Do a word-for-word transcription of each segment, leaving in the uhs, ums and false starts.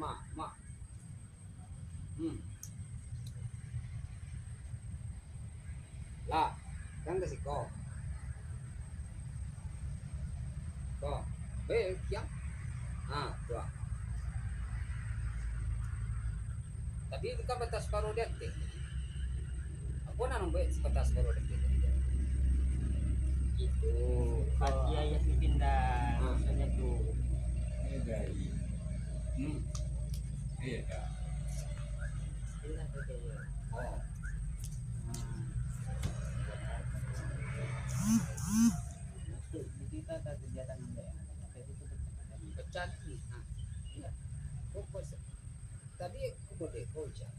Ah, mak. Hmm. Lah, kan ka siko. Ko. Baik, kian. Ha, tu ah. Tadi tu kan patah saparo di ateh. Apo nan mambuek patah saparo di ateh tadi? Itu, kaki ayah tu pindah, ha. Maksudnya tu. Iya, dari. Hmm. Iya, dah. Pindah ke dia. Oh. Hmm. Maksud, kita tak kerja tangan dia. Pecah ni. Ha. Iya. Kok, kok se-, tadi aku modeko, Cak.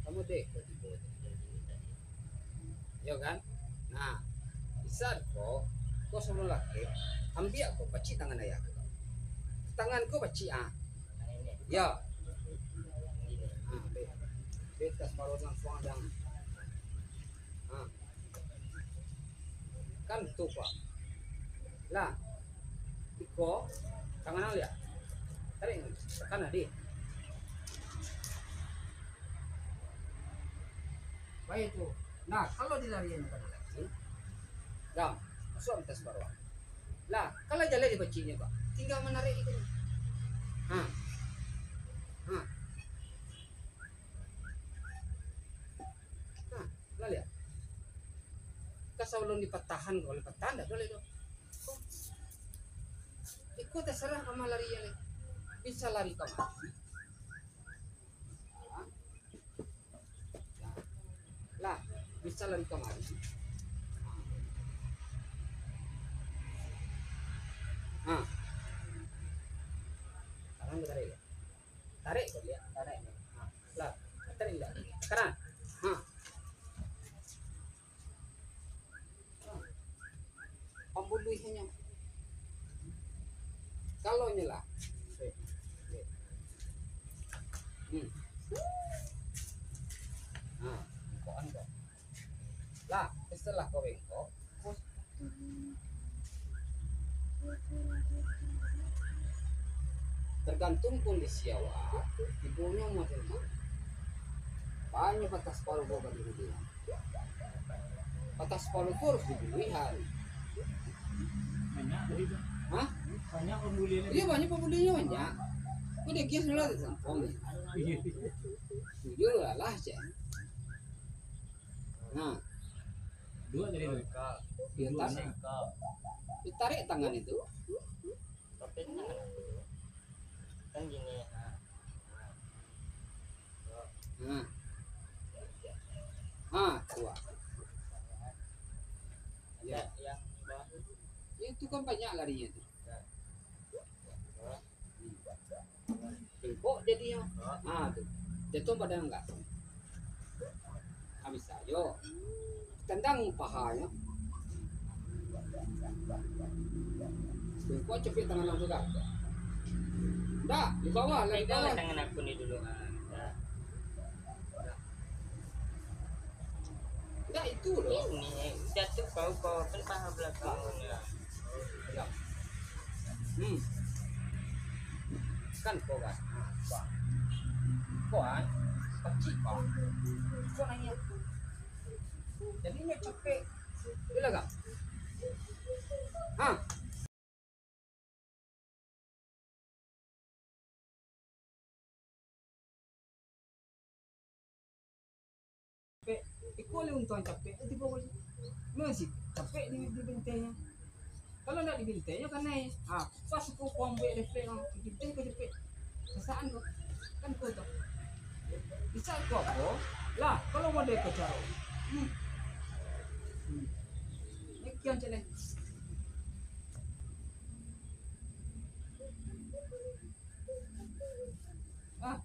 Kamu deko tibo tadi. Yo kan? Nah, bisa ko, ko sabalun lakek, ambiak ko pacik tangan ayah ko. Tangan ko pacik, ah. Yo. Ah, be-, bekas baru langsung ada. Ah. Kan tu, Pak. Lah, iko, tangan ang liak. Tarik, tekan, Adi. Baik tu. Nah, kalau dilarian ka laki, dah, masuk atas baruah. Lah, kalau jaleh dipaciknyo, Pak, tinggal manarik iko. Ha. Ha. Ha, lah liak. Ka sabalun dipatahan, kalau dipatahan, ndak boleh tu. Iko tasarah ka ma lari lai. Bisa lari kamari. Lah, bisa lari kamari. Ha. Tangan ko tarik liak. Tarik ko liak, tarik. Ha. Lah, tarik liak. Sekarang. Ha. Pambuluihnyo. Kalau nyo lah. Hmm. Nah, bengkokan ko. Lah, setelah ko bengkok, tergantung kondisi awak, tibonyo macam tu. Banyak patah separuh ko bagi dia. Patah sapalo tu harus dibuluihan. Banyak dari tu. Hah? Banyak pambulian. Iyo, banyak pambulian banyak. Kok dia gas lah tu sampong. Iyo. Jujur lah lah, cek. Nah. Dua tadi tu. Dia tarik. Dia tarik tangan itu. Tapi tangan aku tu kan gini, ha. Ha. Ha, kuat. Ya. Yang bawah tu. Itu kan banyak larinya tu. Ya. Bengkok jadinyo. Ha, tu. Jatuah badan angkat. Habis sajo. Tendang pahanyo. Bengkok capek tangan ang tu kan. Ndak, di bawah lah, di bawah. Pegang tangan aku ni dulu. Ha. Ndak, itu loh. Ini, jatuah kau, kau kan paha belakang. Pegang. Hmm. Kan kau kan. Kau kan. Pacik kau. Kau nangis. Jadi nyo capek. Bila kan? Ha. Capek. Iko lai untuang capek, eh, tibo ko. Memang si capek di, di bentengnyo. Kalau ndak di bentengnyo kanai. Ha, pas ko kuang buek refleks, ha, di benteng ko capek. Sasaan ko. Kan ko tu. Bisa ko apo? Lah, kalau model ko caro. Hmm. Hmm. Demikian cak lai. Ah.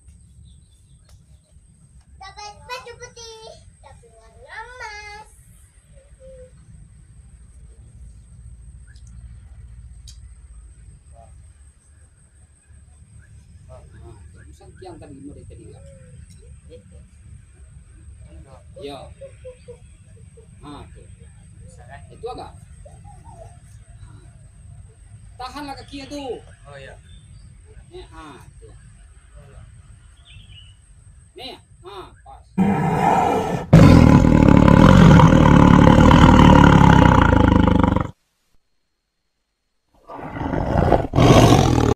Dapat baju putih, tapi warna emas. Ah, misal kian tadi, model tadi, kan? Iyo. Ha, tu. Itu agak. Ha. Tahanlah kaki tu. Oh, iyo. Ya, ha, tu. Nih,